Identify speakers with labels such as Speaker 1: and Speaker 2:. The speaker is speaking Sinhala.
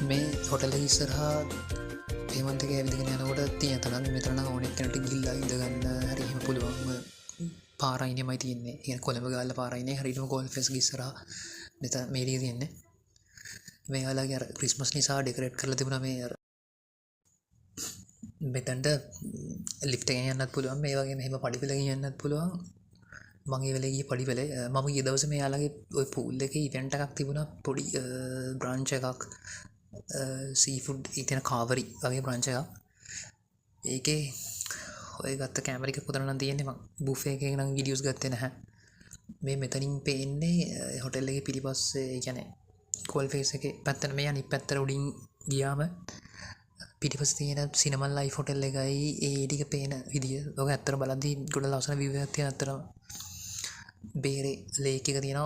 Speaker 1: මේ හොටල් එක ඉස්සරහා පේව්මන්ට් එකේ ඇවිදගෙන යනකොට තියෙන තරම් මෙතන නම් ඕනෙත් කෙනෙක්ට ගිහිල්ලා ඉඳ ගන්න හරි එහෙම පුළුවන්. පාර අයිනෙමයි තියෙන්නේ. ඒ කියන්නේ කොළඹ ගාල්ල පාර අයිනේ හරියටම ගෝල් ෆේස් එක ඉස්සරහා මෙතන මේ ටික තියෙන්නේ. මෙයාලගේ අර ක්‍රිස්මස් නිසා ඩෙකරේට් කරලා තිබුණා. මේ අර මෙතනට ලිෆ්ට් එකෙන් යන්නත් පුළුවන්, මේ වගේ මෙහෙම පඩි පෙළකින් යන්නත් පුළුවන්. මං ඒ වෙලේ ගියේ පඩි පෙළේ. මම ගිය දවසේ මෙයාලගේ ඔය පූල් එකේ ඉවෙන්ට් එකක් තිබුණා, පොඩි බ්‍රාන්ච් එකක්, සී ෆුඩ් ඒ තියෙන කාවරි වගේ බ්‍රාන්ච් එකක්. ඒකේ ඔය ගත්ත කැමරා එක කොතන නම් තියෙන්නේ. මං බුෆේ එකේ නම් වීඩියෝස් ගත්තේ නැහැ. මේ මෙතනින් පේන්නේ හොටෙල් එකේ පිටිපස්සේ, ඒ කියන්නේ ගෝල් ෆේස් එකේ පැත්තට, මේ අනිත් පැත්තට උඩින් ගියාම පිටිපස්සේ තියෙන සිනමන් ලයිෆ් හොටෙල් එකයි ඒ ටික පේන විදිය. ඔක ඇත්තට බලද්දි ගොඩ ලස්සන විව් එකක් තියෙන ඇත්තටම. බේරේ ලේක් එක තියෙනවා.